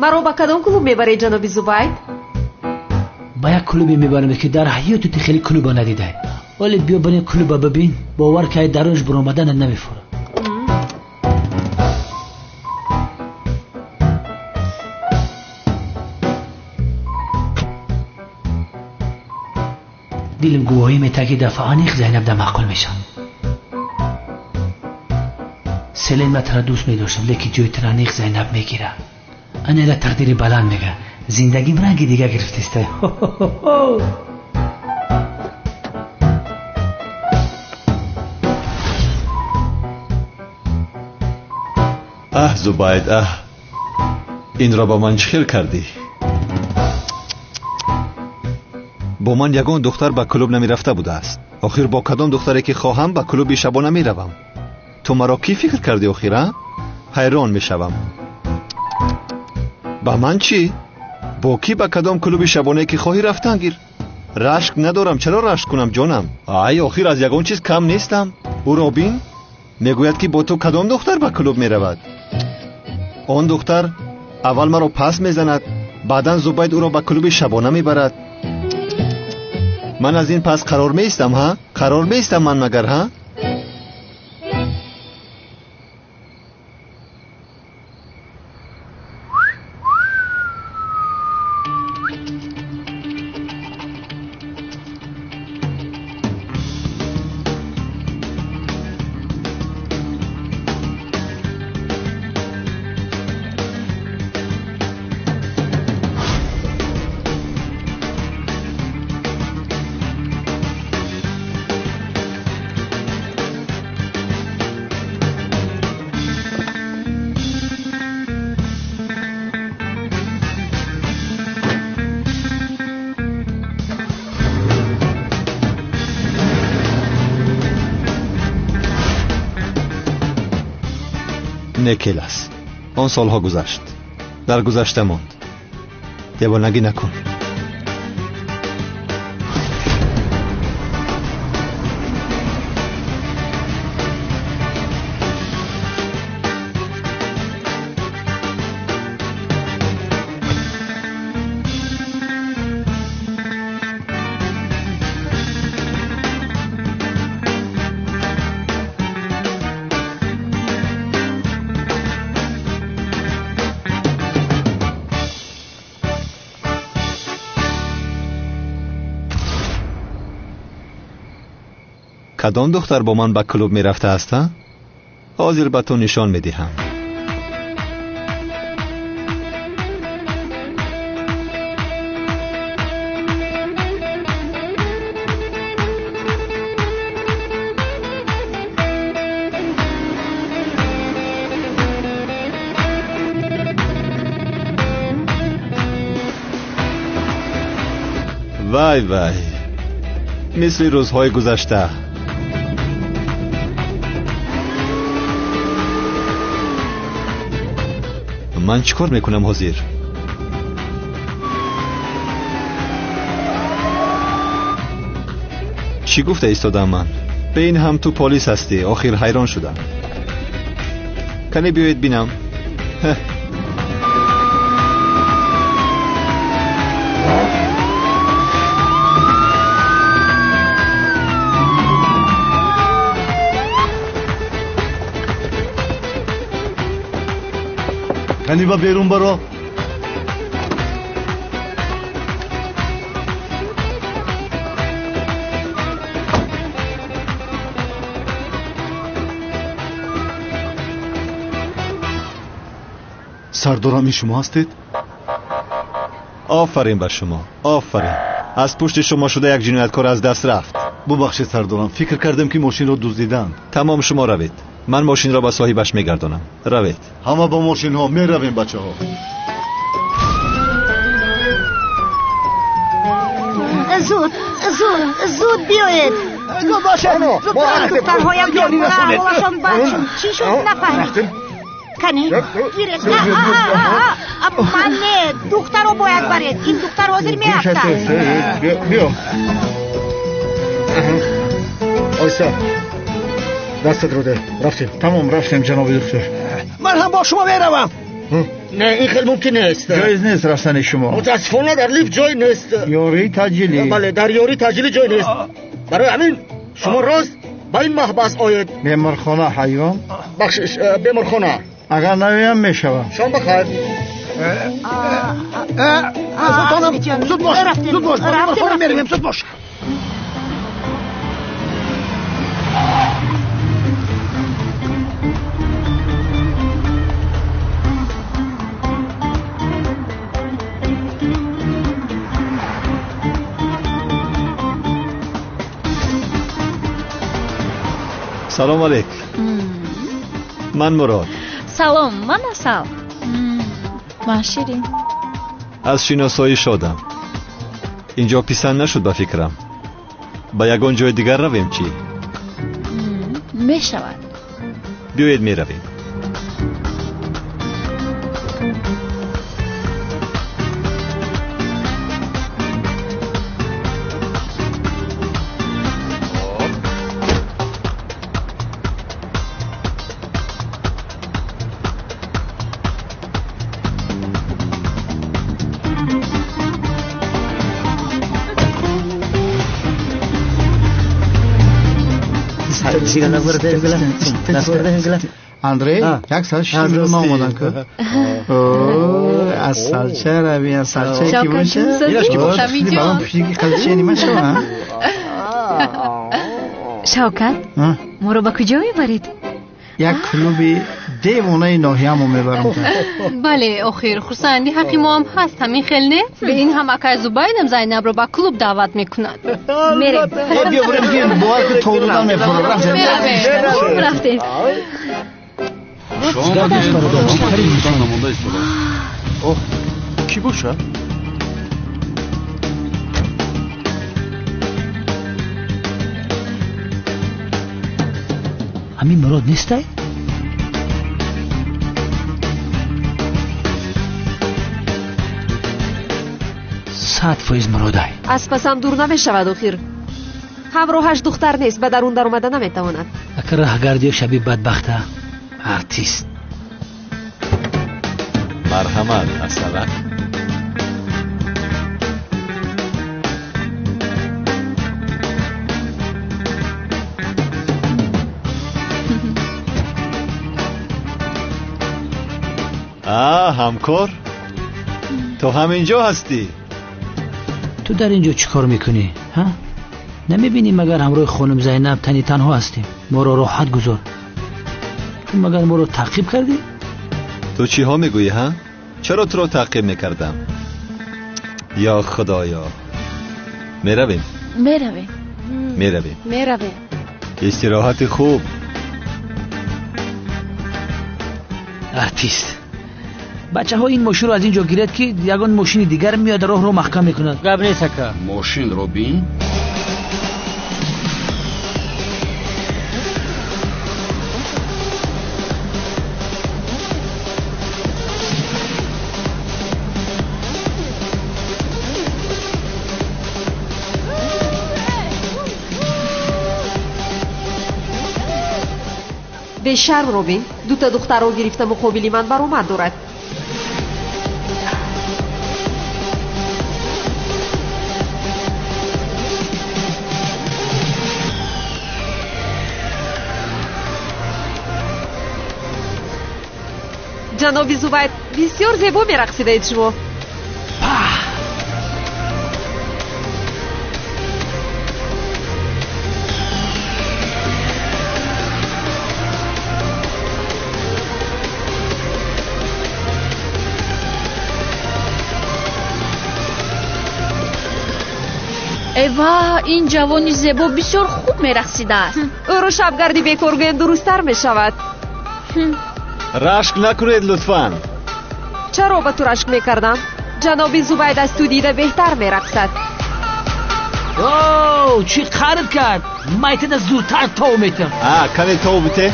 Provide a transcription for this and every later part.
Маро ба кадом клуб мебаред, ҷаноби Зубайд? Ба як клубе мебарам, ки дар ҳаёти ту хеле клуба надидай. Вале биё ба ин клуба бибин, бовар ки ай дарунаш баромадана намефурад. Дилам гувоҳӣ метаҳад, ки дафъа аниқ Зайнаб да маъқул мешавад. Селен ман тура дӯст медоштам, лекин ҷои тура аниқ Зайнаб мегирад. Анела тақдири баланд мега. Зиндагим ранги дига гирифтеста. Аҳ, Зубайд, аҳ, инро ба ман чӣ хел кардӣ? Бо ман ягон духтар ба клуб намерафта будааст. Охир бо кадом духтаре ки хоҳам ба клуби шабона меравам. Ту маро кӣ фикр кардӣ охир, а? Ҳайрон мешавам. Ба ман чӣ? Бо кӣ ба кадом клуби шабонае ки хоҳӣ рафтан гир? Рашк надорам, чаро рашк кунам, ҷонам? Ай, охир аз ягон чиз кам нестам. Ӯро бин, мегӯяд ки бо ту кадом духтар ба клуб меравад. Он духтар аввал маро пас мезанад, баъдан Зубайд ӯро ба клуби шабона мебарад. Ман аз ин пас қарор меистам, ҳа? Қарор меистам ман магар, ҳа? Некелас. Он солҳо гузашт. Дар гузашта монд. Девонагӣ накун. Кадом духтар бо ман ба клуб мерафтааст, а? Ҳозир ба ту нишон медиҳам. Вай вай, мисли рӯзҳои гузашта. Ман чӣ кор мекунам ҳозир? Чӣ гуфта истодам ман? Бе ин ҳам ту полис ҳастӣ. Охир ҳайрон шудам. Кане биёед бинам. Кани ба берун баро. Сардорам, ин шумо ҳастед? Офарин бар шумо, офарин. Аз пушти шумо шуда як ҷинояткор аз даст рафт. Бубахшед сардорам, фикр кардам ки мошинро дуздиданд. Тамом, шумо равед. Ман мошинро ба соҳибаш мегардонам. Равед. Ҳама бо мошинҳо меравем, бачаҳо. Зуд, зуд, зуд биёед. Зуд бошед. Духтарҳоям ҳолашон бад шуд. Чӣ шуд нафаҳмидем. Кани, гиред. Ман не, духтаро бояд баред. Ин духтар ҳозир меафтад. Биё. Ойса, дастат ро де. Рафтем. Тамом, рафтем, ҷаноби духтур. Ман ҳам бо шумо меравам. Не, ин хел мумкин нест. Ҷоиз нест рафтани шумо. Мутаассифона дар лифт ҷой нест. Ёрии таъҷилӣ. Бале, дар ёрии таъҷилӣ ҷой нест. Барои ҳамин шумо рост ба ин маҳбас оед. Беморхона, ҳайвон. Бахшиш, беморхона. Агар наоям мешавам. Шом бахайр. Султонам, зуд бош, зуд бош, ба беморхона меравем, зуд бош. Салом алейк. Ман Мурод. Салом, ман Асал. Ман Ширин. Аз шиносоӣ шодам. Инҷо писанд нашуд ба фикрам. Ба ягон ҷои дигар равем чӣ? Мешавад. Биёед меравем. Андрей, як соат шиш минут наомадан ку. Асалча рави, асалча ки боша. Балон пушти ки қалча нима шава. Шавкат, моро ба куҷо мебаред? Як клуби девонаи ноҳиямо мебарам. Бале, охир хурсанди ҳаққи мо ҳам ҳаст, ҳамин хел не? Бе ин ҳам акай Зубайдам Зайнабро ба клуб даъват мекунад. Мерем. Биё бурем, ки бовар ки то ҳудудан мефурам. Рафтем. Кӣ бошад? Ҳамин Мурод нестай? Сад фоиз Муродай. Аз пасам дур намешавад охир. Ҳамроҳаш духтар нест, ба дарун даромада наметавонад. Ака раҳгардиё шаби бадбахта. Артист. Марҳамат, Асалак. Ҳамкор, ту ҳаминҷо ҳастӣ? Ту дар инҷо чӣ кор мекунӣ? Ҳа? Намебинӣ магар ҳамроҳи хонум Зайнаб тани танҳо ҳастем? Моро роҳат гузор. Ту магар моро таъқиб кардӣ? Ту чиҳо мегӯӣ, ҳа? Чаро туро таъқиб мекардам? Ё Худоё. Меравем? Меравем. Меравем. Меравем. Истироҳати хуб. Артист. Бачаҳо ин мошинро аз ин ҷо гиред, ки ягон мошини дигар меояд, роҳро маҳкам мекунад. Гап нест, ака. Мошинро бин. Бешарм робин, дута духтарро гирифта муқобили ман баромад дорад. Ҷаноби Зубайр, бисёр зебо мерақсидаед шумо. Эва, ин ҷавони зебо бисёр хуб мерақсидааст. Ӯро шабгарди бекор гӯем дурусттар мешавад. Рашк накунед лутфан. Чаро ба ту рашк мекардам? Ҷаноби Зубайд аз ту дида беҳтар мерақсад. О, чӣ қариб кард! Майтада зудтар тов метам. А, кане тов бите?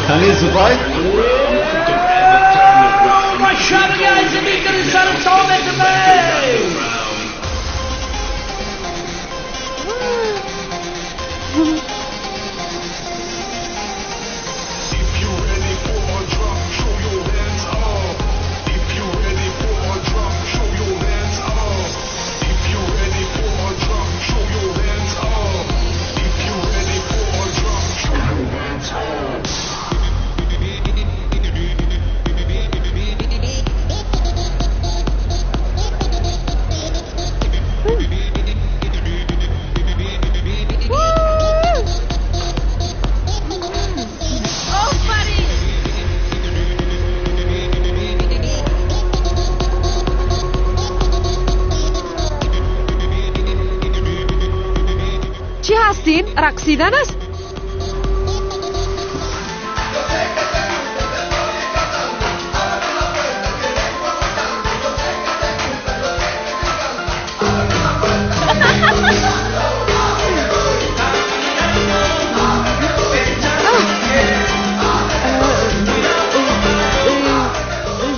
Кани Зубайд? Рақсидан аст?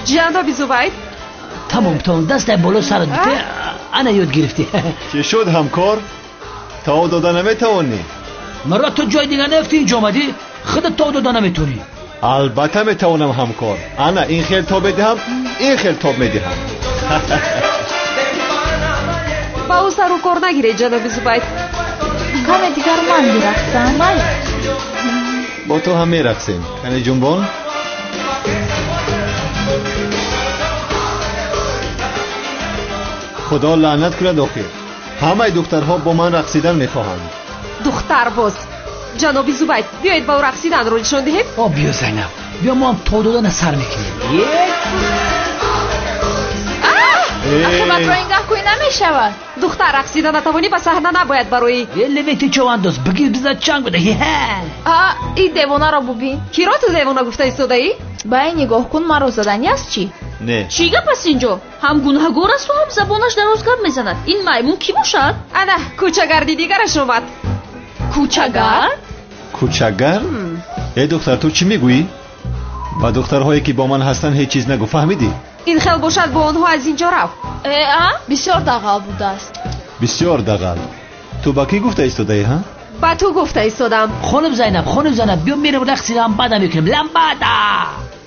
Ҷаноби Зубайд, тамом, тамом, дастай боло сарат бите, ана ёд гирифтӣ. Чӣ шуд ҳамкор? Тов дода наметавонӣ? Маро ту ҷои дигар наёфтӣ, инҷо омадӣ? Худат тов дода наметавонӣ. Албатта метавонам ҳамкор. Ана ин хел тоб медиҳам, ин хел тоб медиҳам. Ба ӯ сару кор нагиред, ҷаноби Зубайд. Каме дигар ман бирақсам, майли? Бо ту ҳам мерақсем. Кане ҷунбон? Худо лаънат кунад охир. Ҳамаи духтарҳо бо ман рақсидан мехоҳанд. Духтарбоз! Ҷаноби Зубайд, биёед ба ӯ рақсиданро нишон диҳем. О, биё Зайнаб, биё мо ҳам тов додана сар мекунем. Ахи матро ин гаҳкӯӣ намешавад. Духтар рақсида натавонӣ, ба саҳна набояд бароӣ. Левети човандоз, бигир биза чанг буда. А, ин девонаро бубин. Киро ту девона гуфта истодаӣ? Ба ин нигоҳ кун, маро задани аст чӣ? Не. Чӣ гап аст инҷо? Ҳам гунаҳгор асту ҳам забонаш дароз гап мезанад. Ин маймун кӣ бошад? Ана, кӯчагарди дигараш омад. Кӯчагард? Кӯчагард? Э духтар, ту чӣ мегӯӣ? Ба духтарҳое ки бо ман ҳастанд ҳеҷ чиз нагӯ, фаҳмидӣ? Ин хел бошад, бо онҳо аз инҷо рав. Э, а? Бисёр дағал будааст. Бисёр дағал. Ту ба кӣ гуфта истодаӣ, ҳа? Ба ту гуфта истодам. Хонум Зайнаб, хонум Зайнаб, биё меравем рақси ламбада мекунем. Ламбада!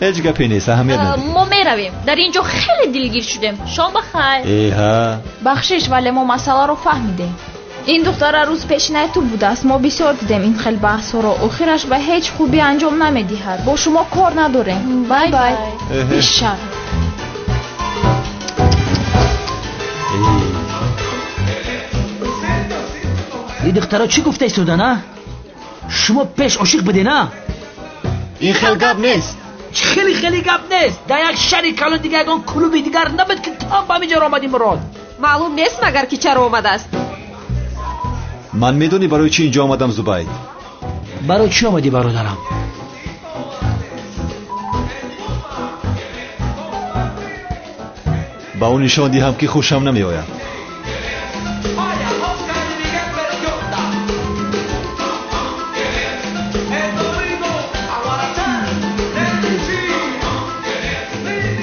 Ҳеҷ гапе нест, аҳамият надиҳ. Мо меравем. Дар ин ҷо хеле дилгир шудем. Шом ба хайр. Эҳа. Бахшиш, вале мо масъаларо фаҳмидем. Ин духтара рӯз пешинаи ту будааст. Мо бисёр дидем ин хел баҳсҳоро. Охираш ба ҳеҷ хубӣ анҷом намедиҳад. Бо шумо кор надорем. Бай бай. Бишав. Ин духтаро чӣ гуфта истодан, а? Шумо пеш ошиқ будед, а? Ин хел гап нест. Хеле хеле гап нест. Дар як шаҳри калон дигар ягон клуби дигар набуд ки ту ҳам ба ҳамин ҷо омадӣ, Мурод. Маълум нест магар ки чаро омадааст. Ман медонӣ барои чӣ инҷо омадам, Зубайд? Барои чӣ омадӣ, бародарам? Ба ӯ нишон диҳам ки хушам намеояд.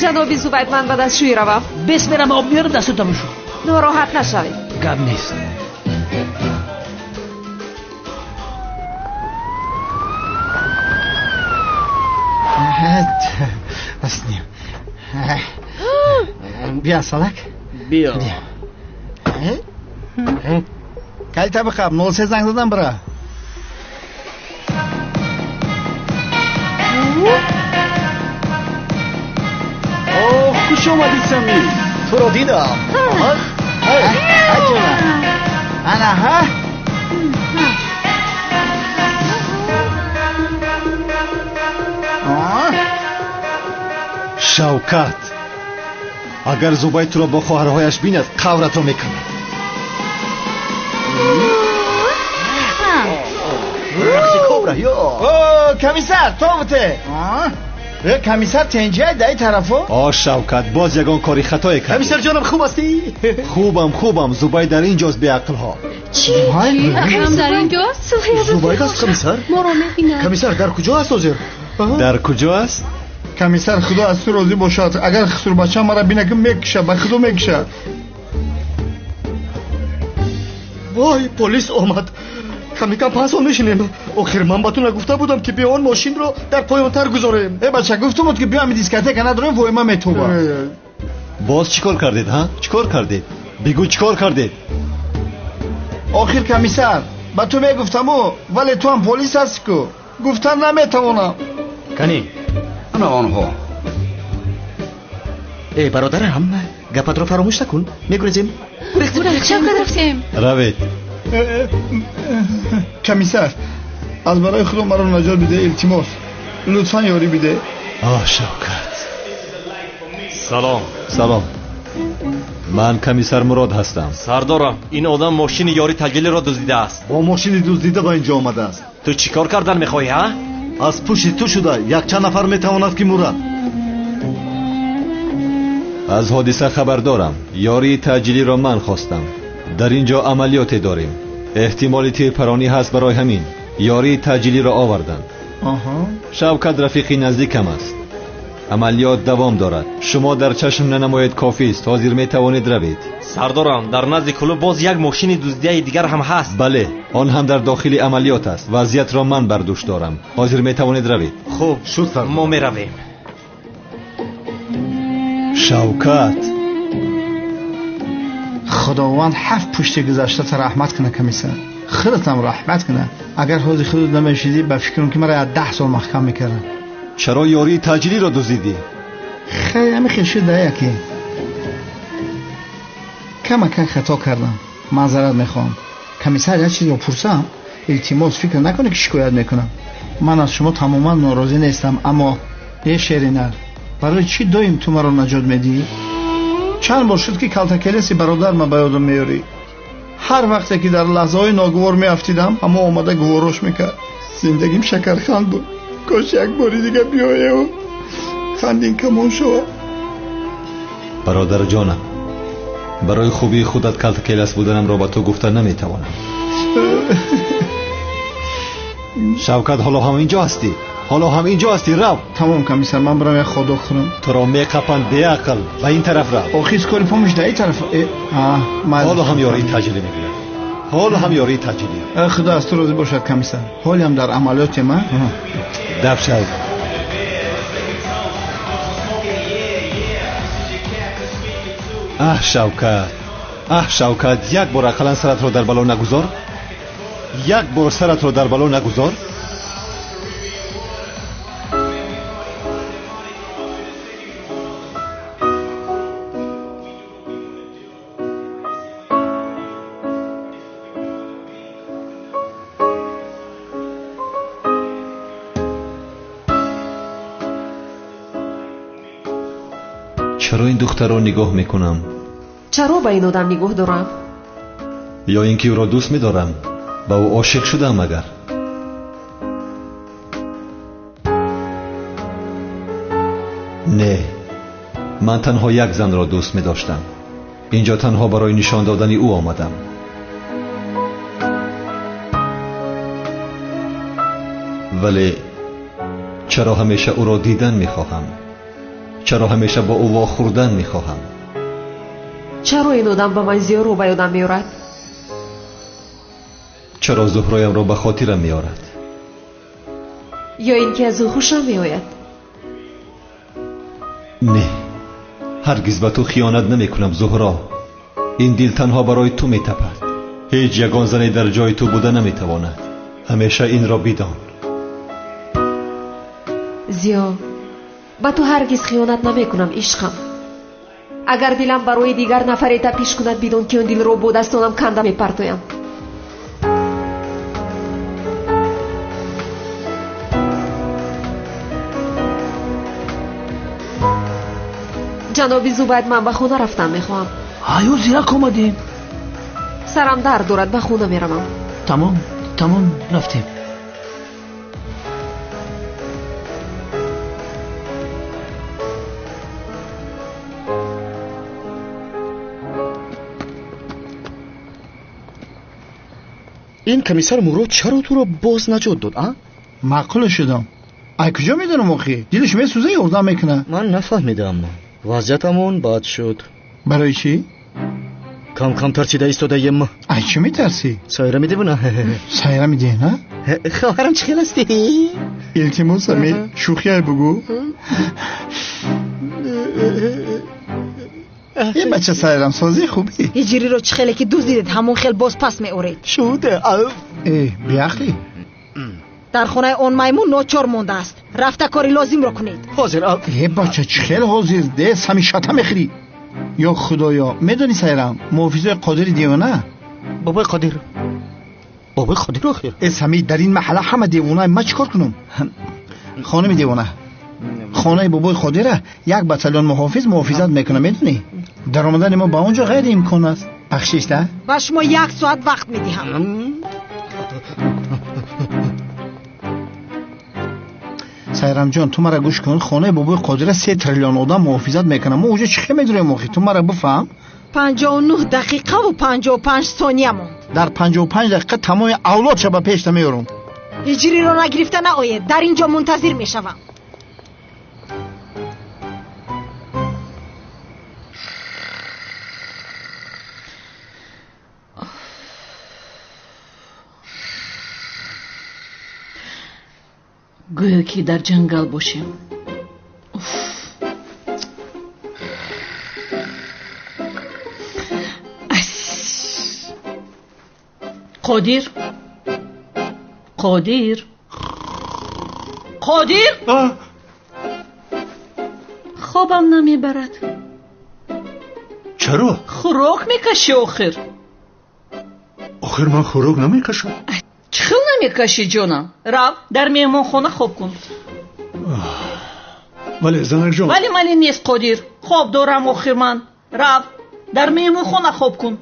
Ҷаноби Зубайд, ман ба дастшӯӣ равам. Бес мерам, об меёрам, дастута бушӯ. Нороҳат нашавед. Гап нест. Биё, Салак. Биё. Калита биқаб, 03 занг задам бира. О, хуш омадӣ, Самир. Туро дидам. Ана ҳа. Шавкат, агар Зубайд туро бо хоҳарҳояш бинад, қавратро мекунад. О, комиссар, то буте. Комиссар, тенҷай даи тарафо. О, Шавкат, боз ягон кори хатое кардӣ. Комиссар ҷонам, хуб ҳастӣ? Хубам, хубам. Зубайд дар ин ҷост, беақлҳо. Чӣ? Акам дар ин ҷост? Зубайд аст, комиссар? Моро мебинад. Комиссар, дар куҷо аст ҳозир? Дар куҷо аст? Комиссар, худо аз ту розӣ бошад. Агар хусурбача мара бина, ки мекуша, ба худо мекуша. Вой, полис омад. Камикам 5 сол мешинем. Охир ман ба ту нагуфта будам, ки биё он мошинро дар поёнтар гузорем? Э, бача, гуфтумуд, ки биё ами дискотека надорем, воима метоба. Боз чӣ кор кардед, ҳа? Чӣ кор кардед? Бигӯ, чӣ кор кардед? Охир комиссар, ба ту мегуфтаму, вале ту ҳам полис ҳастӣ ку, гуфтан наметавонам. Кани, ана онҳо. Э, бародарам, гапатро фаромӯш накун. Мегурезем. Шавкат, рафтем. Равед. Комиссар, аз барои худо маро наҷот биде, илтимос, лутфан ёрӣ биде. Оҳ, Шавкат. Салом. Салом, ман комиссар Мурод ҳастам. Сардорам, ин одам мошини ёри таъҷилиро дуздидааст. Бо мошини дуздида ба инҷо омадааст. Ту чӣ кор кардан мехоҳӣ, ҳа? Аз пушти ту шуда якчанд нафар метавонад, ки мурад. Аз ҳодиса хабар дорам. Ёрии таъҷилиро ман хостам. Дар ин ҷо амалиёте дорем, эҳтимоли тирпаронӣ ҳаст, барои ҳамин ёрии таъҷилиро оварданд. Шавкат рафиқи наздикам аст. Амалиёт давом дорад, шумо дар чашм нанамоед, кофист. Ҳозир метавонед равед. Сардорам, дар назди клуб боз як мошини дуздияи дигар ҳам ҳаст. Бале, он ҳам дар дохили амалиёт аст. Вазъиятро ман бар дӯш дорам. Ҳозир метавонед равед. Хуб шуд, мо меравем. Шавкат. Худованд ҳафт пушти гузаштата раҳмат кунад, комиссар, худатам раҳмат кунад. Агар ҳозир худат намешидӣ, ба фикрам, ки мара як 10 сол маҳкам мекардам. Чаро ёрии таъҷилиро дуздидӣ? Хеле ҳами шуда, яке камакак хато кардам, маъзарат мехоҳам. Комиссар, як чизро пурсам, илтимос, фикр накунед, ки шикоят мекунам. Ман аз шумо тамоман норозӣ нестам, аммо е шеринар, барои чӣ доим ту маро наҷот медиҳӣ? Чанд бор шуд, ки калтакелеси бародарма ба ёдам меёрӣ. Ҳар вақте ки дар лаҳзаҳои ногувор меафтидам, ҳамо омада гуворош мекард. Зиндагим шакарханд буд. Кош як бори дига биёеву хандин камон шавад. Бародарҷонам, барои хубии худат калтакелас буданамро ба ту гуфта наметавонам. Шавкат, ҳоло ҳам инҷо ҳастӣ? Ҳоло ҳам инҷо ҳастӣ? Рав. Тамом, комиссар, ман барам як хот-дог хӯрам. Туро меқапанд, беақл, ба ин тараф рав. Охир скорый помощь да ин тараф. Ҳоло ҳам ёрии таъҷилӣ мегӯяд, ҳоло ҳам ёрии таъҷилӣ. Худо аз ту розӣ бошад, комиссар, ҳолиам дар амалиёте ма. Даф шав. Аҳ, Шавкат, аҳ, Шавкат, як бор ақаллан саратро дар бало нагузор, як бор саратро дар бало нагузор. Чаро ин духтарро нигоҳ мекунам? Чаро ба ин одам нигоҳ дорам? Ё ин ки ӯро дӯст медорам, ба ӯ ошиқ шудаам магар? Не, ман танҳо як занро дӯст медоштам. Инҷо танҳо барои нишон додани ӯ омадам. Вале чаро ҳамеша ӯро дидан мехоҳам? Чаро ҳамеша бо ӯ вохӯрдан мехоҳам? Чаро ин одам ба ман зиёро ба ёдам меорад? Чаро Зуҳроямро ба хотирам меорад? Ё ин ки аз ӯ хушам меояд? Не, ҳаргиз ба ту хиёнат намекунам, Зуҳро. Ин дил танҳо барои ту метапад. Ҳеҷ ягон зане дар ҷои ту буда наметавонад. Ҳамеша инро бидон. Зиё, ба ту ҳаргиз хиёнат намекунам, ишқам. Агар дилам барои дигар нафаре тапиш кунад, бидон ки он дилро бо дастонам канда мепартоям. Ҷаноби Зубайд, ман ба хона рафтан мехоҳам. Ҳаё, зирак омадем. Сарам дард дорад, ба хона меравам. Тамом, тамом, рафтем. Ин комиссар Мурод чаро туро боз наҷот дод, а? Маъқул шудам. Ай куҷо медонам охи? Дилаш месӯза, ёрдам мекунад. Ман нафаҳмидам. Вазъиятамон бад шуд. Барои чӣ? Кам-кам тарсида истодаем. Ай чӣ метарсӣ? Сайра медивона. Сайра медиҳ, на? Хоҳарам, чӣ хел ҳастӣ? Илтимос, Амир, шӯхиай бугӯ. Е бача, сайрам созӣ хубӣ. Ҳиҷриро чӣ хеле ки дуздидед, ҳамон хел боз пас меоред. Шуд. Э, беақлӣ. Дар хонаи он маймун ночор мондааст. Рафта кори лозимро кунед. Ҳозир. Е бача, чӣ хел ҳозир? Де ҳамин шата мехӯрӣ. Ё худоё, медонӣ сайрам, муҳофизои Қодири девона? Бобои Қодир. Бобои Қодир охир. Э Самид, дар ин маҳалла ҳама девона, ман чӣ кор кунам? Хонуми девона. Хонаи бобои Қодира як батальон муҳофиз муҳофизат мекунад, медонӣ? Даромадани мо ба он ҷо ғайриимкон аст. Бахшиш, да? Ба шумо як соат вақт медиҳам. Сайрамҷон, ту мара гӯш кун. Хонаи бобои Қодира 3 триллион одам муҳофизат мекунад. Мо уҷо чӣ хел медурем охи? Ту мара бифаҳм. 59 дақиқаву 55 сония монд. Дар 55 дақиқа тамоми авлодша ба пешта меорам. Ҳиҷриро нагирифта наоед. Дар ин ҷо мунтазир мешавам. Гӯё ки дар ҷангал бошем. Қодир, Қодир, Қодир, хобам намебарад. Чаро? Хӯрок мекашӣ охир. Охир ман хӯрок намекашам. Чӣ хел намекашӣ, ҷонам? Рав, дар меҳмонхона хоб кун. Вале занакҷон. Вале мали нест, Қодир. Хоб дорам охир ман. Рав, дар меҳмонхона хоб кун.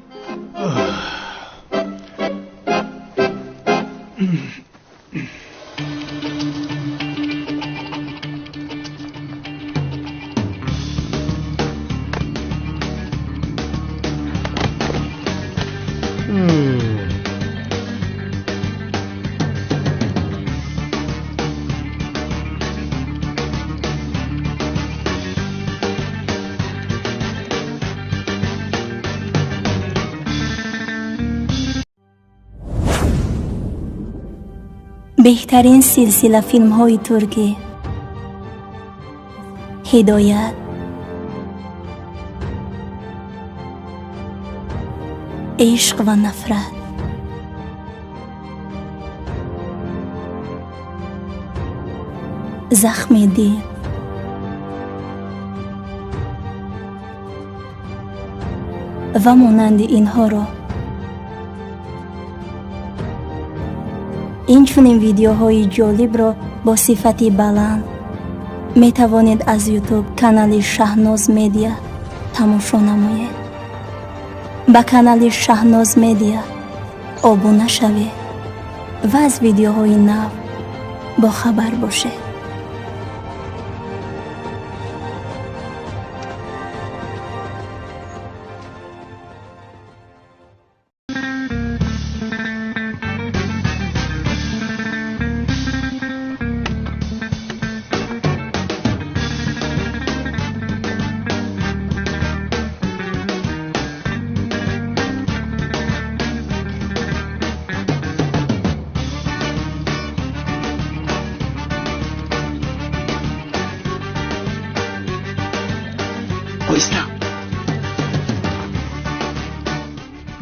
Беҳтарин силсила филмҳои туркӣ, Ҳидоят, ишқ ва нафрат, захми дил, ва монанди инҳоро. Инчунин видеоҳои ҷолибро бо сифати баланд метавонед аз YouTube канали Шаҳноз Медиа тамошо намоед. Ба канали Шаҳноз Медиа обуна шавед ва аз видеоҳои нав бохабар бошед.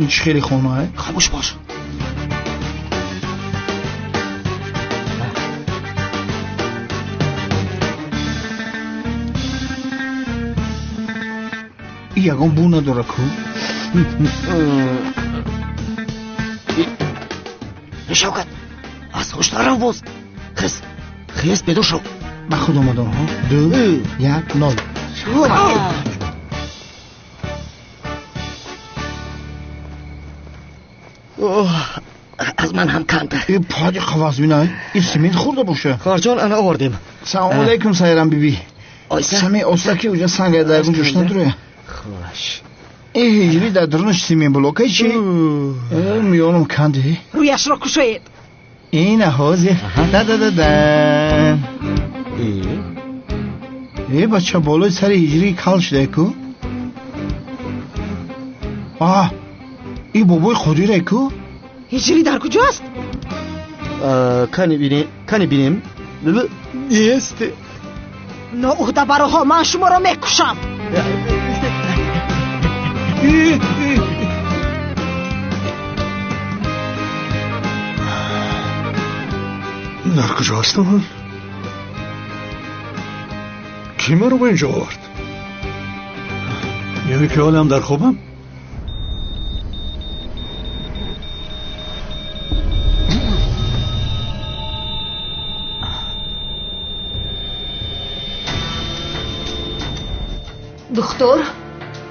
Ин чӣ хеле хонае? Хомӯш бош. Ягон бу надора ку. Шавкат, аз ҳуш нарав боз. Хез, хез, бедор шав. Ба худ омадам. 2 1 0. Аз ман ҳам канда. Пади қаваз бинай, ин семент хӯрда боша. Хоҳарҷон, ана овардем. Салом алейкум, Сайрам биби. Сами оста ки уҷа санга дар ягон ҷош надуроя. Хуш. Ин ҳиҷрӣ дар дарунаш семент блокай чи? Миёнам канде. Рӯяшро кушоед. Ина ҳозир. Да-да-да-да. Э, бача, болои сари ҳиҷрӣ кал шуда ку? А, ин бобои Қодире ку? Ҳиҷрӣ дар куҷост? Кани бинем, кани бинем. Нест. Ноуҳдабароҳо, ман шуморо мекушам. Дар куҷо ҳастам ман? Кӣ маро ба инҷо овард? Яъне ки ҳолам дар хобам? Духтур,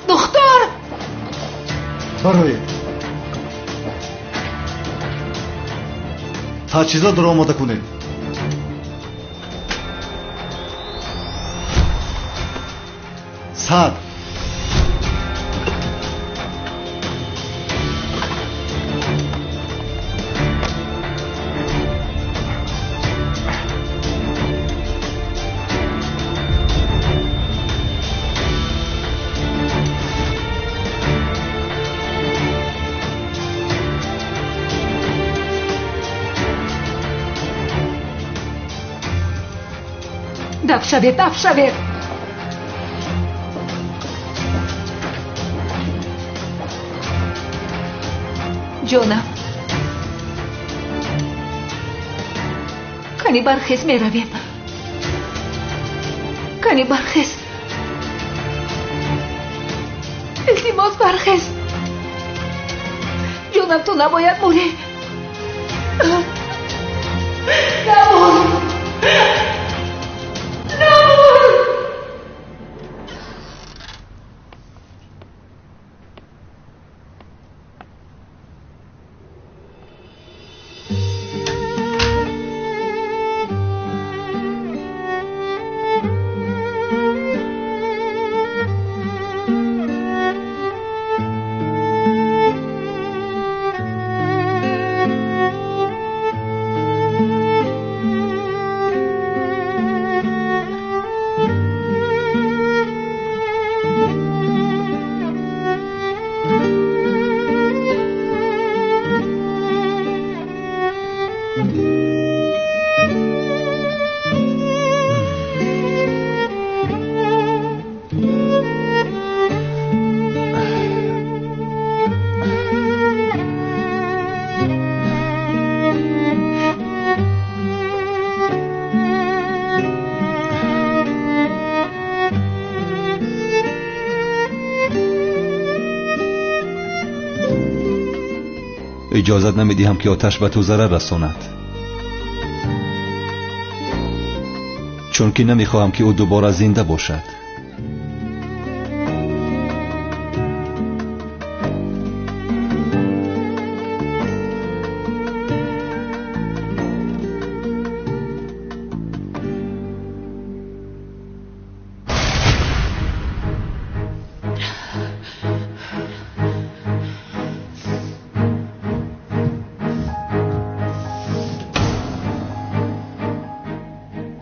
духтур! Бароед. Таҷҳизотро омода кунед. Сад. Даф шавед, даф шавед! Ҷонам, кани бархез, меравем. Кани бархез, илтимос, бархез. Ҷонам, ту набояд мурӣ. Набур, набур. Иҷозат намедиҳам ки оташ ба ту зарар расонад, чунки намехоҳам ки ӯ дубора зинда бошад.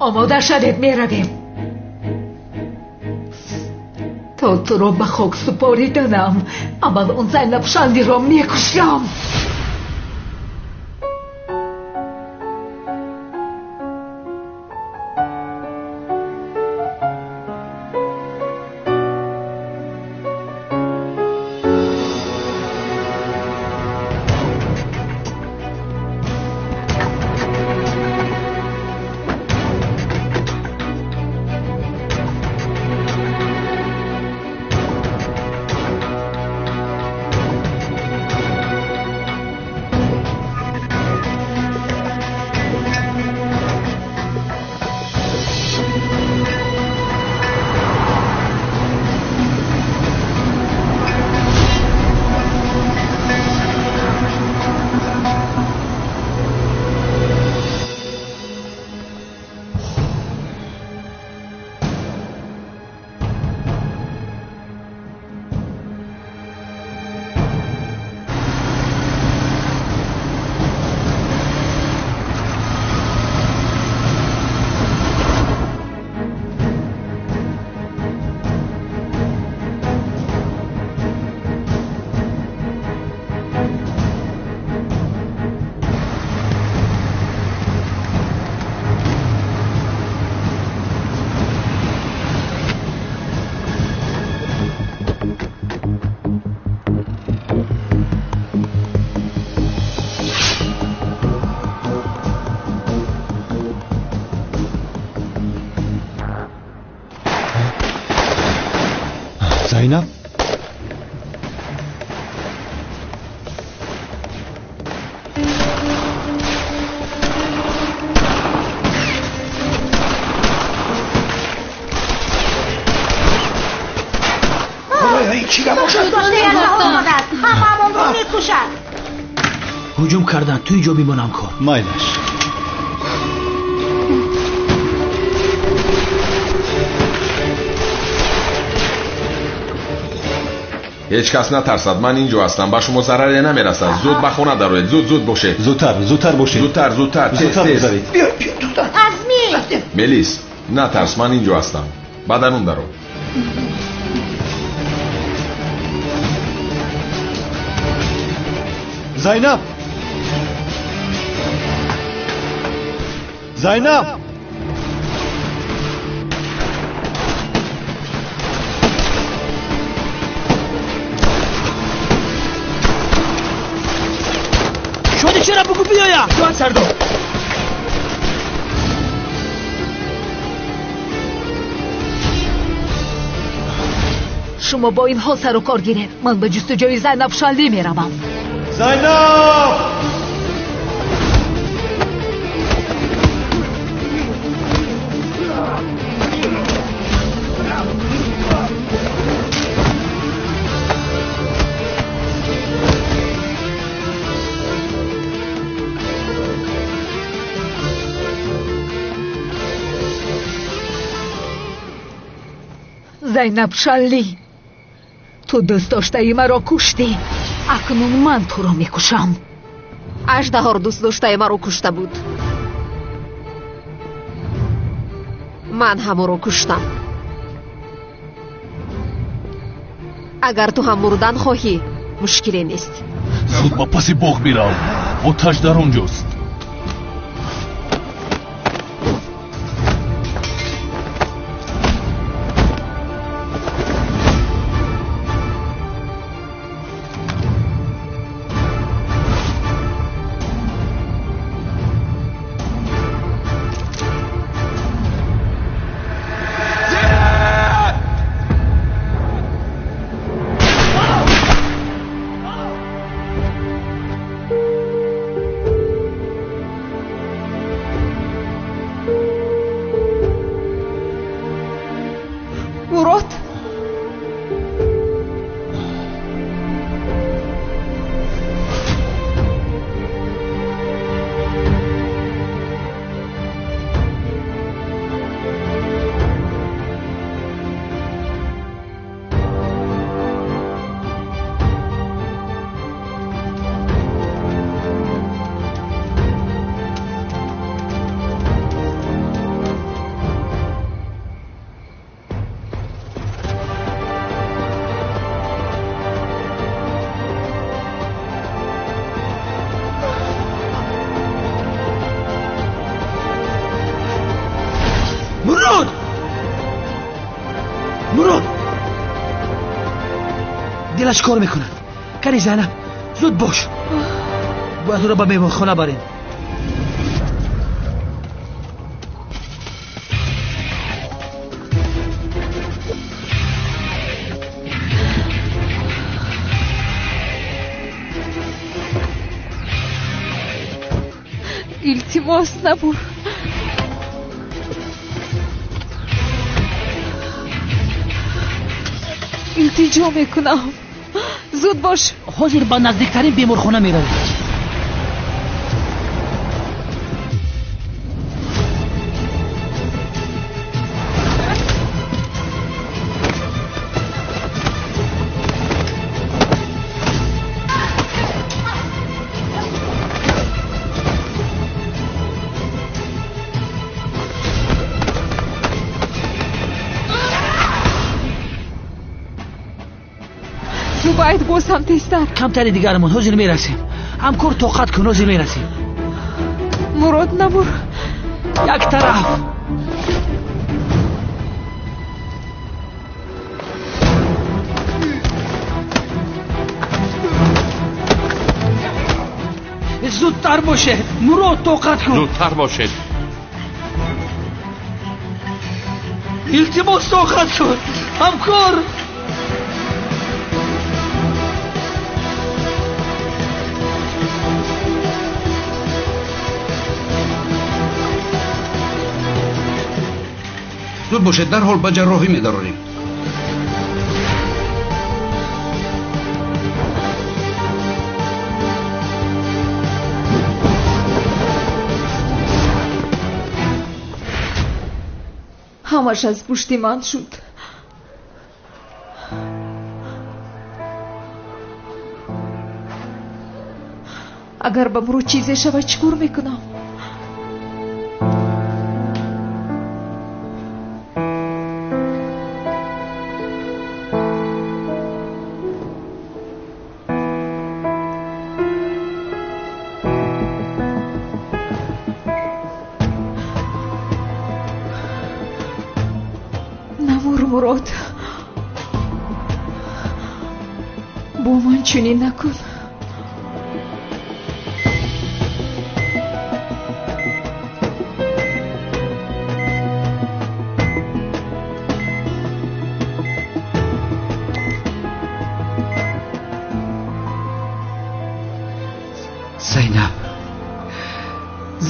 Омода шавед, меравем. То туро ба хок супориданам, аввал он Зайнаб Шандиро мекушам. Зайнаб? Ҳуҷум кардан, ту инҷо бимон ҳамкор. Майлаш. Ҳеҷ кас натарсад, ман инҷо ҳастам, ба шумо зараре намерасад. Зуд ба хона дароед, зуд зуд бошед. Зудтар, зудтар бошед. Зудтар, зудтар, тез тез. Азми! Мелис, натарс, ман инҷо ҳастам. Ба дарун даро. Зайнаб! Зайнаб! Шоди чера бугу биёя? Ҷон сардор. Шумо бо инҳо сару кор гиред. Ман ба ҷустуҷӯи Зайнаб Шанлӣ меравам. Зайнаб! Зайнаб Шанлӣ, ту дӯст доштаи маро куштӣ. Акнун ман туро мекушам. Аждаҳор дӯст доштаи маро кушта буд. Ман ҳам ӯро куштам. Агар ту ҳам мурдан хоҳӣ, мушкиле нест. Зуд ба паси боғ бирав. Оташ дар он ҷост. Мурод! Дилаш кор мекунад. Кани Зайнаб, зуд бош. Бояд ӯро ба меҳмонхона барем. Илтимос, набур. Илтиҷо мекунам. Зуд бош. Ҳозир ба наздиктарин беморхона меравем. Зубайд, боз ҳам тезтар. Камтари дигарамон, ҳозир мерасем. Ҳамкор, тоқат кун, ҳозир мерасем. Мурод, набур. Як тараф. Зудтар бошед. Мурод, тоқат кун. Зудтар бошед. Илтимос, тоқат кун. Ҳамкор. Зуд бошед, дарҳол ба ҷарроҳӣ медарорем. Ҳамаш аз пушти ман шуд. Агар ба Мурод чизе шавад, чӣ кор мекунам? Намур, Мурод, бо ман чунин накун. Зайнаб,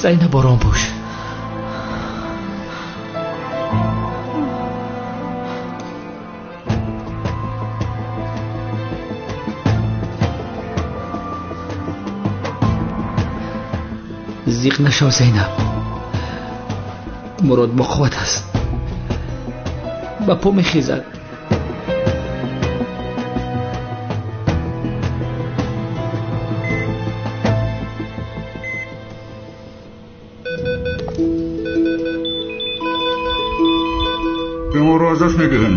Зайнаб, ором бош. Зиқ нашав, Зайнаб. Мурод бо қувват аст, ба по мехезад. Беморро аз даст медиҳем.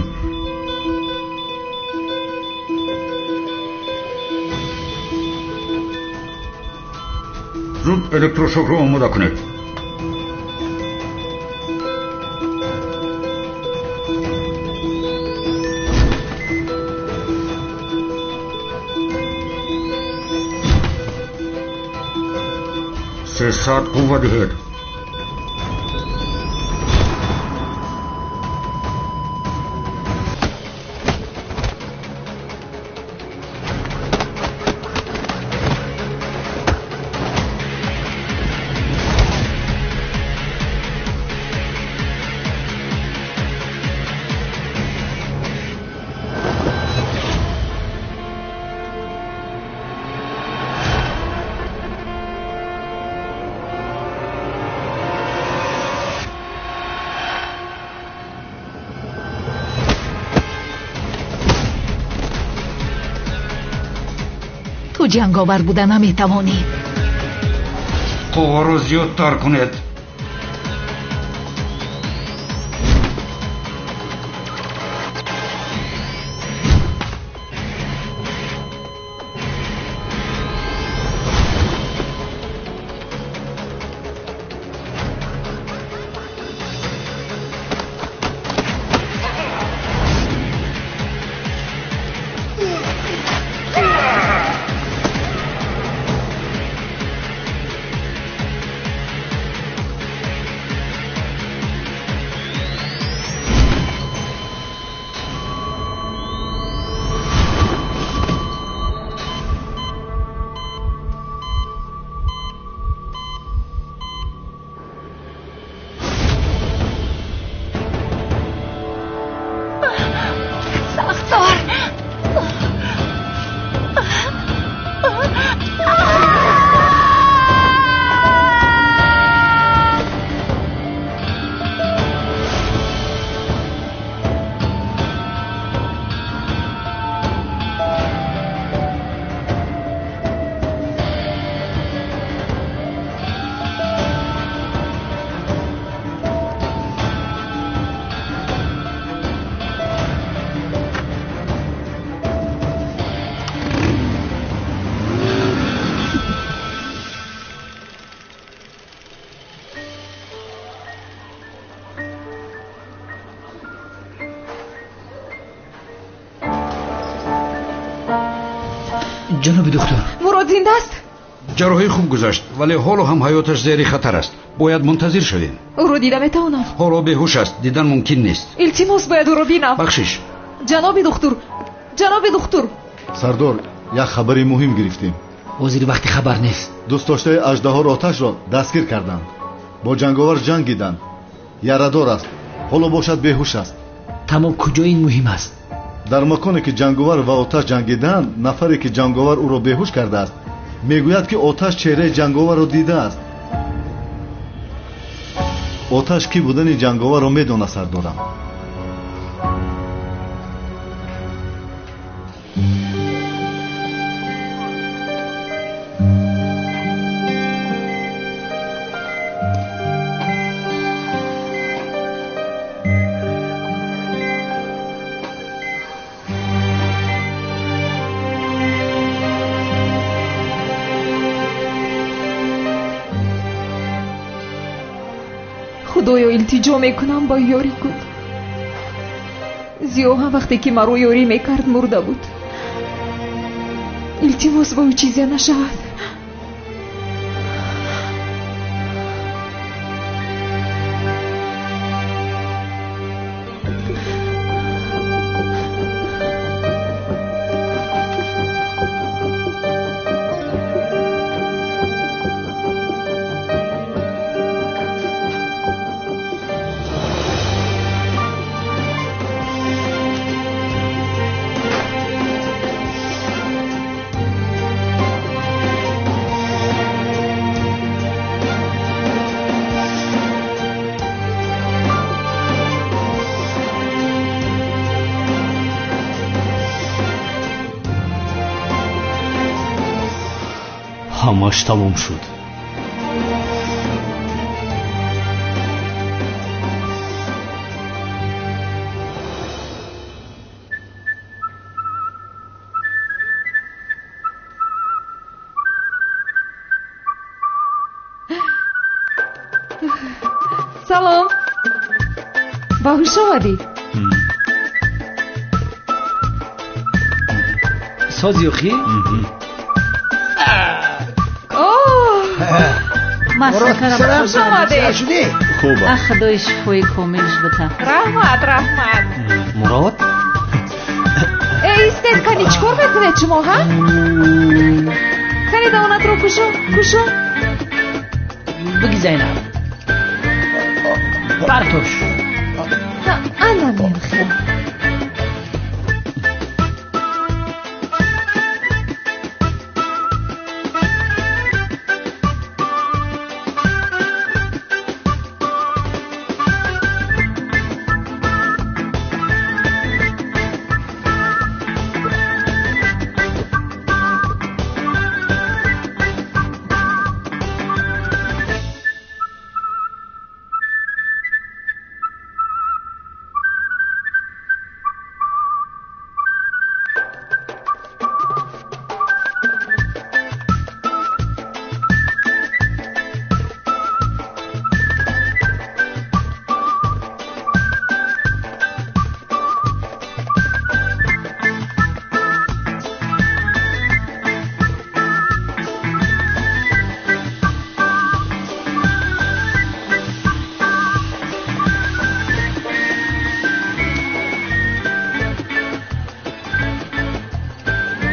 Зуд электрошокро омода кунед. 300 қувва диҳед. Ту ҷанговар буда наметавонӣ. Қувваро зиёдтар кунед. Ҷаноби духтур, Мурод зинда аст? Ҷарроҳӣ хуб гузашт, вале ҳоло ҳам ҳаёташ зери хатар аст. Бояд мунтазир шавем. Ӯро дида метавонам? Ҳоло беҳуш аст, дидан мумкин нест. Илтимос, бояд ӯро бинам. Бахшиш. Ҷаноби духтур, ҷаноби духтур. Сардор, як хабари муҳим гирифтем. Ҳозир вақти хабар нест. Дӯстдоштаи аждаҳоро оташро дастгир карданд. Бо ҷанговар ҷангиданд. Ярадор аст. Ҳоло бошад беҳуш аст. Тамом, куҷо ин муҳим аст? Дар маконе ки ҷанговар ва оташ ҷангиданд, нафаре ки ҷанговар ӯро беҳуш кардааст мегӯяд, ки оташ чеҳраи ҷанговарро дидааст. Оташ кӣ будани ҷанговарро медонад, сардорам. Худоё, илтиҷо мекунам, ба ёрӣ кун. Зиё ҳам вақте ки маро ёрӣ мекард мурда буд. Илтимос, ба ӯ чизе нашавад. Ҳамаш тамом шуд. Салом, ба ҳуш омадӣ? Сози охи? Хуш омадед. Хуб. Худои шифои комилш бита. Раҳмат, раҳмат. Мурод? Э, истед, кани чӣ кор мекунед шумо, ҳа? Кани давонатро кушо, кушо. Биги, Зайнаб. Партош. Ана мехел.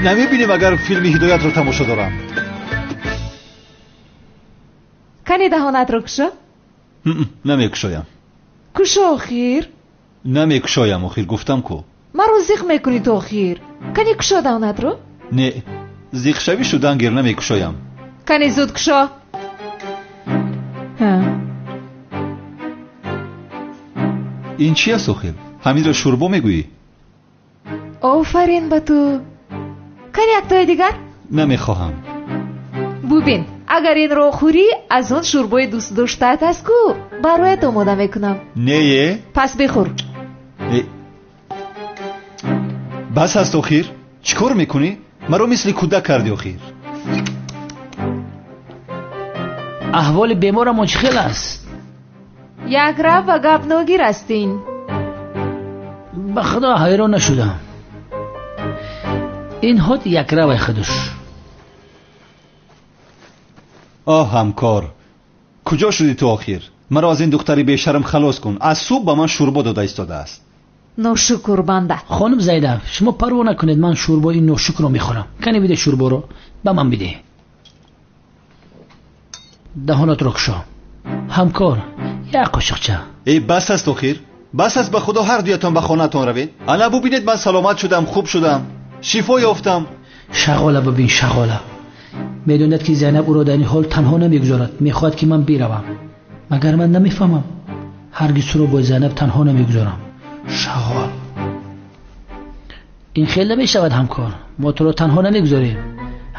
Намебинем, агар филми Ҳидоятро тамошо дорам. Кани даҳонатро кушо. Намекушоям. Кушо охир. Намекушоям охир, гуфтам ку. Маро зиқ мекунӣ ту охир. Кани кушо даҳонатро. Не, зиқшавӣ шудан гир, намекушоям. Кани зуд кушо. Ин чи аст охир? Ҳаминро шӯрбо мегӯӣ? Офарин ба ту. Кани яктои дигар? Намехоҳам. Бубин, агар инро хӯрӣ, аз он шӯрбои дӯстдоштаат аст ку, бароят омода мекунам. Не. Пас бихӯр. Бас аст охир. Чӣ кор мекунӣ? Маро мисли кӯдак кардӣ охир. Аҳволи беморамон чӣ хел аст? Якрав ба гап ногир ҳастин. Ба худо ҳайрон нашудам. Ин ҳод якравай худуш. Оҳ, ҳамкор, куҷо шудӣ ту охир? Маро аз ин духтари бешарм халос кун. Аз субҳ ба ман шӯрбо дода истодааст. Ношукр банда. Хонум Зайнаб, шумо парво накунед, ман шӯрбои ин ношукрро мехӯрам. Кане биде шӯрборо, ба ман биде. Даҳонатро кушо. Ҳамкор, як қошиқча. Эй, бас аст охир. Бас аст, ба худо ҳар дуятон ба хонаатон равед. Ана бубинед, ман саломат шудам, хуб шудам, шифо ёфтам. Шағола бибин, шағола. Медонад ки Зайнаб ӯро дар ин ҳол танҳо намегузорад, мехоҳад ки ман биравам. Магар ман намефаҳмам? Ҳаргиз туро бо Зайнаб танҳо намегузорам. Шағол. Ин хел намешавад ҳамкор. Мо туро танҳо намегузорем.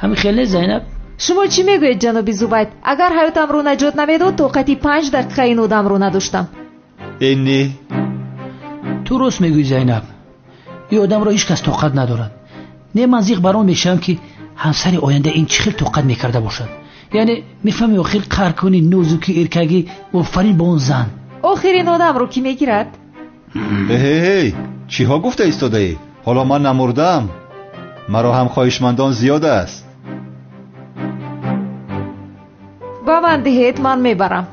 Ҳамин хел нест Зайнаб? Шумо чӣ мегӯед ҷаноби Зубайд? Агар ҳаётамро наҷот намедод, тоқати 5 дақиқа ин одамро надоштам. Э не. Ту рост мегӯӣ Зайнаб. Ин одамро ҳеҷ кас тоқат надорад. Не, ман зиқ бар он мешавам ки ҳамсари оянда ин чӣ хел тоқат мекарда бошад. Яъне мефаҳми охир қаҳр кунӣ, нозукӣ, эркагӣ, офарин ба он зан. Охир ин одамро кӣ мегирад? Эй, чиҳо гуфта истодаӣ? Ҳоло ман намурдаам. Маро ҳам хоҳишмандон зиёд аст. Ба ман диҳед, ман мебарам.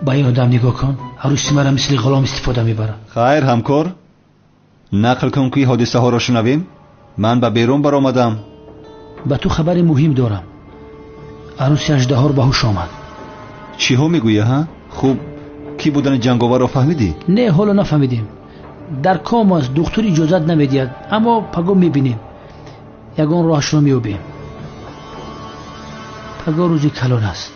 Ба ин одам нигоҳ кун, арӯси маро мисли ғулом истифода мебарад. Хайр ҳамкор, нақл кун ки ҳодисаҳоро шунавем. Ман ба берун баромадам. Ба ту хабари муҳим дорам. Арӯси аждаҳор ба ҳуш омад. Чиҳо мегӯӣ, ҳа? Хуб, кӣ будани ҷанговарро фаҳмидӣ? Не, ҳоло нафаҳмидем. Дар ком аст, духтур иҷозат намедиҳад, аммо пагоҳ мебинем. Ягон роҳашро меёбем. Пагоҳ рӯзи калон аст.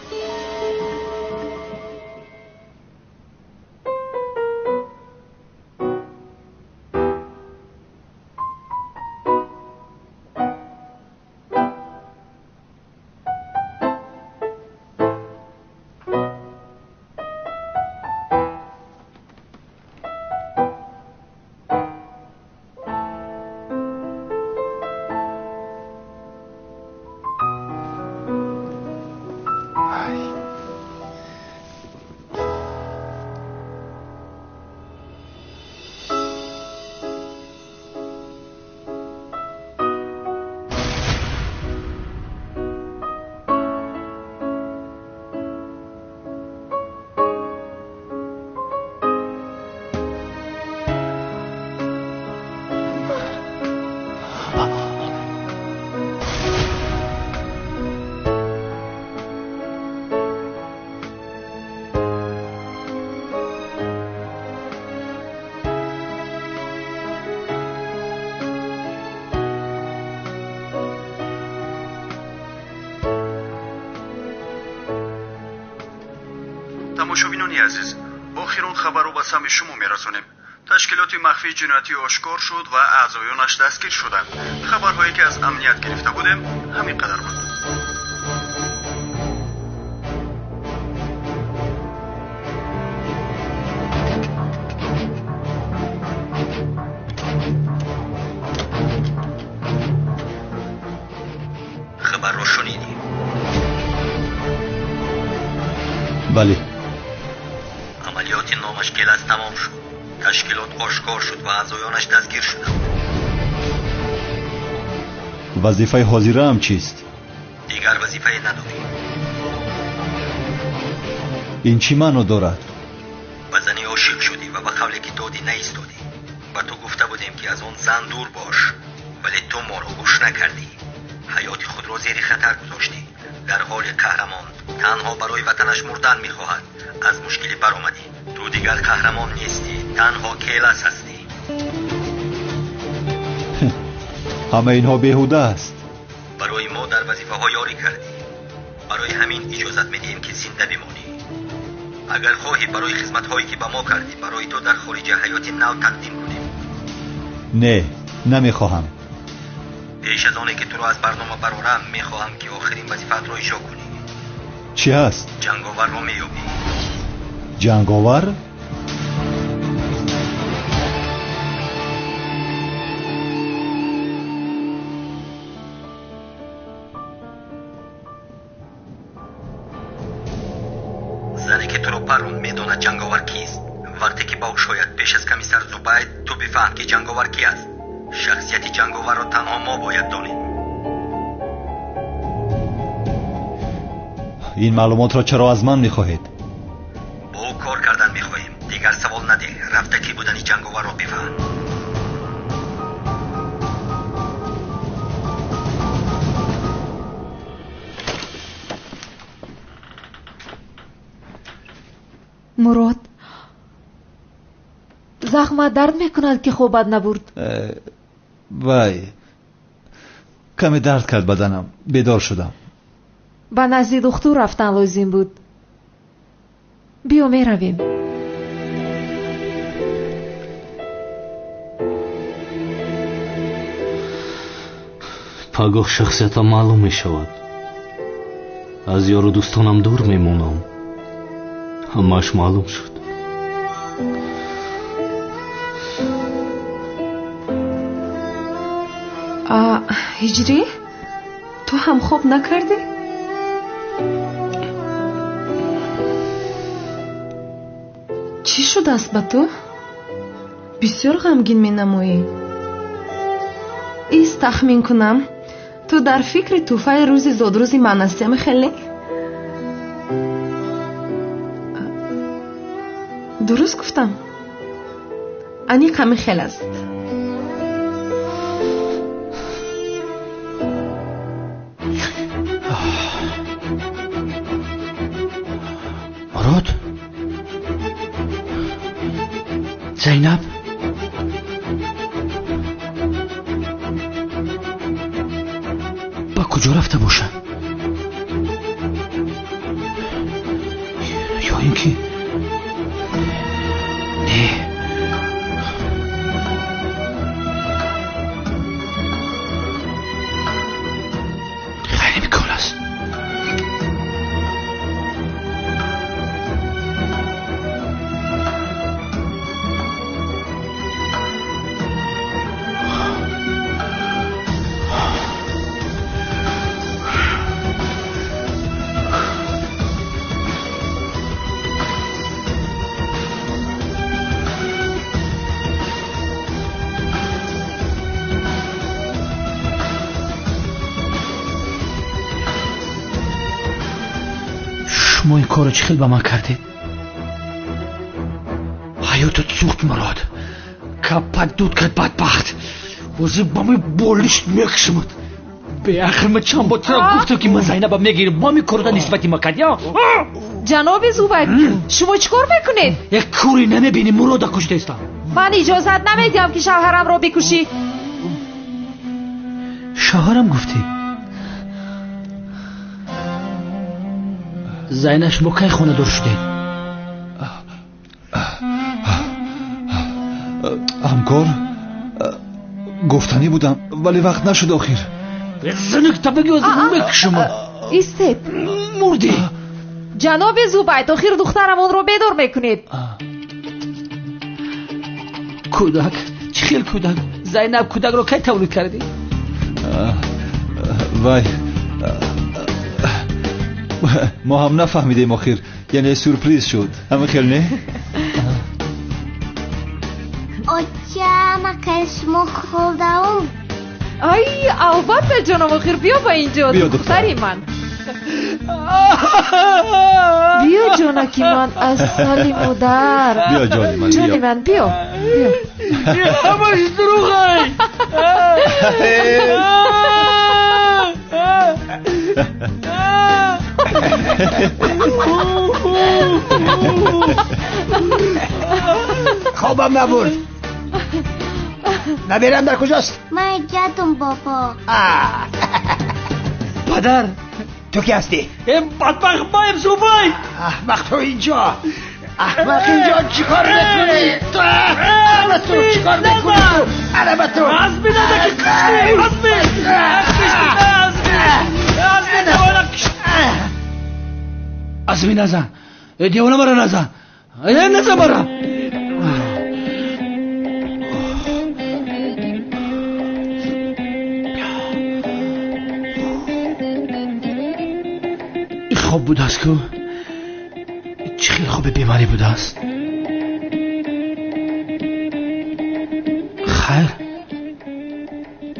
Тамошобинони азиз, охирон хабарро ба самъи шумо мерасонем. Ташкилоти махфии ҷиноятӣ ошкор шуд ва аъзоёнаш дастгир шуданд. Хабарҳое ки аз амният гирифта будем ҳамин қадар буд. Хабарро шунидӣ? Бале. Амалиёти номаш Гелас тамом шуд. Ташкилот ошкор шуд ва аъзоёнаш дастгир шуданд. Вазифаи ҳозираам чист? Дигар вазифае надорӣ. Ин чӣ маъно дорад? Ба зане ошиқ шудӣ ва ба қавле ки додӣ наистодӣ. Ба ту гуфта будем ки аз он зан дур бош, вале ту моро гӯш накардӣ. Ҳаёти худро зери хатар гузоштӣ. Дар ҳоли қаҳрамон танҳо барои ватанаш мурдан мехоҳад. Аз мушкилӣ баромадӣ. Ту дигар қаҳрамон нестӣ, танҳо Келас ҳастӣ. Ҳама инҳо беҳуда аст. Барои мо дар вазифаҳо ёрӣ кардӣ. Барои ҳамин иҷозат медиҳем ки зинда бимонӣ. Агар хоҳӣ барои хизматҳое ки ба мо кардӣ, барои ту дар хориҷа ҳаёти нав тақдим кунем. Не, намехоҳам. Пеш аз оне ки туро аз барнома барорам, мехоҳам ки охирин вазифаатро иҷро кунӣ. Чӣ ҳаст? Ҷанговарро меёбӣ. Ҷанговар? Зане ки туро парронд медонад ҷанговар кист. Вақте ки ба ҳуш ояд пеш аз комиссар Зубайд, ту бифаҳм ки ҷанговар ки аст. Шахсияти ҷанговарро танҳо мо бояд донем. Ин маълумотро чаро аз ман мехоҳед? Бо ӯ кор кардан мехоҳем. Дигар савол надеҳ. Рафта кӣ будани ҷанговарро бифаҳм. Мурод, захмат дард мекунад ки хобат набурд? Вай, каме дард кард баданам, бедор шудам. Ба назди духтур рафтан лозим буд. Биё меравем. Пагоҳ шахсиятам маълум мешавад. Аз ёру дӯстонам дур мемонам. Ҳамааш маълум шуд. Ҳиҷрӣ, ту ҳам хоб накардӣ? Чӣ шудааст ба ту? Бисёр ғамгин менамоӣ. Ист тахмин кунам, ту дар фикри тӯҳфаи рӯзи зодрӯзи ман ҳастӣ, хеле? Дуруст гуфтам? Аниқ ҳамин хел аст. Мурод, Зайнаб, ба куҷо рафта бошад? Ё ин ки не, ғайриимкон аст. Шумо ин корро чӣ хел ба ман кардед? Ҳаётат сӯхт, Мурод. Капак дуд кард, бадбахт. Ҳозир ба ман болишт мекушамад. Беахир ман чанд бор туро гуфтам, ки ман Зайнаба мегирам. Бо ҳамин корро нисбати ман кардӣ? Ҷаноби Зубайд, шумо чӣ кор мекунед? Як кӯре намебинӣ, Мурода куштаистам. Ман иҷозат намедиҳам, ки шавҳарамро бикушӣ. Шавҳарам гуфтӣ? Зайнаб, шумо кай хонадор шудед? Ҳамкор, гуфтанӣ будам, вале вақт нашуд охир. Занак табаги мекушам. Истед. Мурдӣ. Ҷаноби Зубайд, охир духтарамонро бедор мекунед. Кӯдак, чӣ хел кӯдак? Зайнаб, кӯдакро кай тавлид кардӣ? Вай, мо ҳам нафаҳмидем охир, яъне сюрприз шуд. Ҳамин хел не? Оча, макай шумо хӯрдаум? Ай, албатта, ҷоном, охир биё ба инҷо, духтари ман. Биё, ҷонаки ман, асали модар. Биё, ҷони ман, ҷони ман, биё. Ҳамаш дурӯғай. Хобам набурд. Набирам дар куҷост? Ман ҷадум, бобо. Падар, ту ки ҳастӣ? Бадбахт маем, Зубайд. Аҳмақ, ту инҷо. Аҳмақ, инҷо чӣ кор мекунӣ? Ту аҳмақ, ту чӣ кор мекунӣ? Ту араба ту. Азми нада ки куштӣ. Азми. Азми. Азми назан. Девона мара назан. Назан мара. Хоб будааст ку? Чӣ хел хоби бемарӣ будааст? Хайр,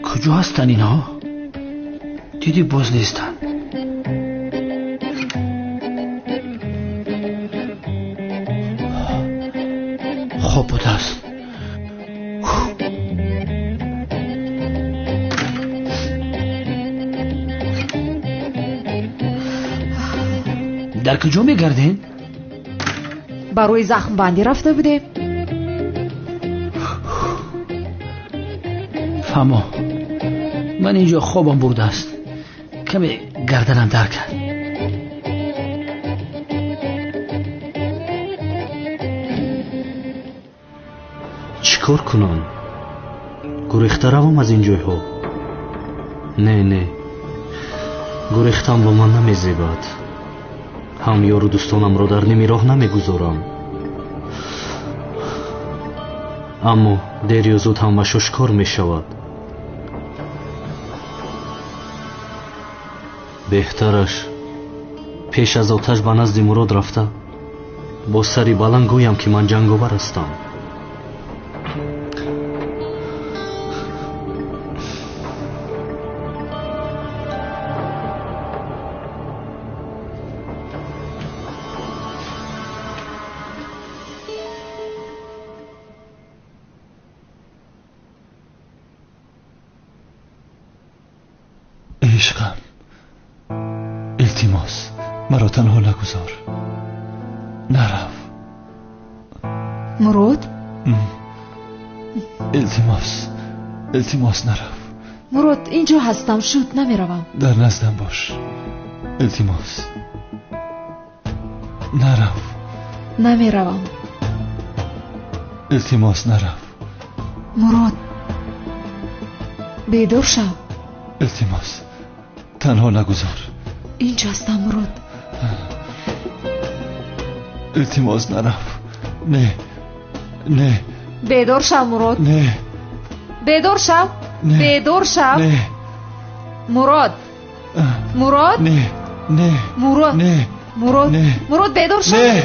куҷо ҳастанд инҳо? Дидӣ боз нестанд. Хоб будааст. Дар куҷо мегардед? Барои захмбандӣ рафта будем. Фаҳмо, ман инҷо хобам бурдааст. Каме гарданам дард кард. Чӣ кор кунам? Гурехта равам аз ин ҷойҳо? Не, не, гурехтан ба ман намезебад. Ҳам ёру дӯстонамро дар ними роҳ намегузорам. Аммо дер ё зуд ҳамаш ошкор мешавад. Беҳтараш пеш аз оташ ба назди Мурод рафта бо сари баланд гӯям, ки ман ҷанговар ҳастам. Ишқам, илтимос, маро танҳо нагузор. Нарав. Мурод? Илтимос, илтимос, нарав. Мурод, инҷо ҳастам, шуд, намеравам. Дар наздам бош. Илтимос. Нарав. Намеравам. Илтимос, нарав. Мурод, бедор шав. Илтимос, танҳо нагузор. Инҷо ҳастам, Мурод. Илтимос, нарав. Не, не. Бедор шав, Мурод. Не. Бедор шав. Бедор шав. Не. Мурод. Мурод. Не, не. Мурод. Не. Мурод. Не. Мурод, бедор шав. Не.